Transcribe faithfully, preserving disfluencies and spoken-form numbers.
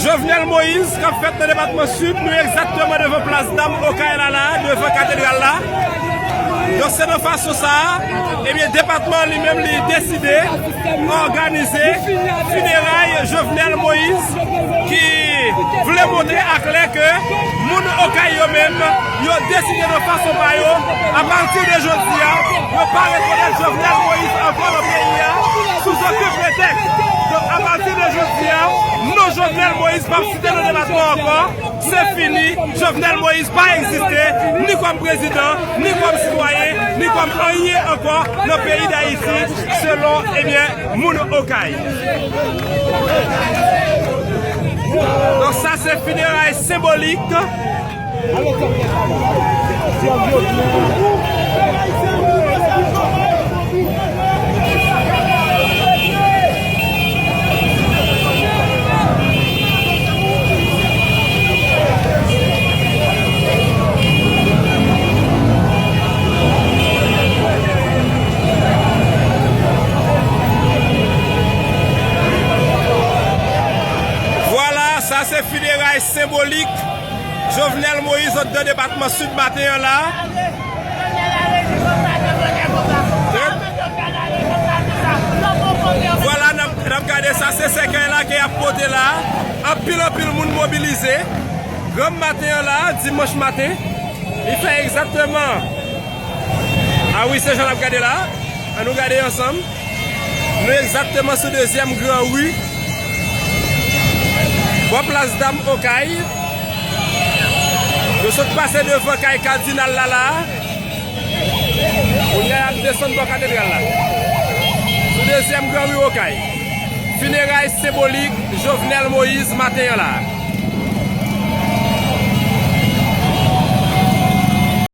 Jovenel Moïse k ap fèt nan depatman Sid, nou egzakteman devan plas Dam Okay la, la, devan katedral la. Donk, se nan fason sa a, ebyen, depatman an li menm, li deside òganize fineray Jovenel Moïse, ki vle montre aklè ke moun Okay yo menm, yo deside nan fason pa yo, apati de jodi a, yo pa rekonèt Jovenel Moïse ankò nan peyi a, sou okenn pretèks. Donk, apati de jodi a, non Jovenel Moïse p ap site nan depatman an ankò. Se fini, Jovenel Moïse pa egziste, ni kòm prezidan, ni kòm sitwayen, ni kòm anyen ankò nan peyi Dayiti, selon, ebyen, moun Okay. Donk, sa se fineray senbolik. Vwala, sa se fineray senbolik Jovenel Moïse anndan depatman Sid maten an la. Vwala, n ap, n ap gade sa, se sèkèy la ke y ap pote la. Anpil, anpil moun mobilize. Granm maten an la, dimanch maten, li fè egzakteman, a wi, se jan n ap gade la. An nou gade ansanm. Nou egzakteman sou dezyèm gran ri, bò plas Dam Okay. Nou sot pase devan kay kadinal la, la. Kounye a, y ap desann bò katedral la. Sou dezyèm gran ri Okay. Fineray senbolik Jovenel Moïse maten an la.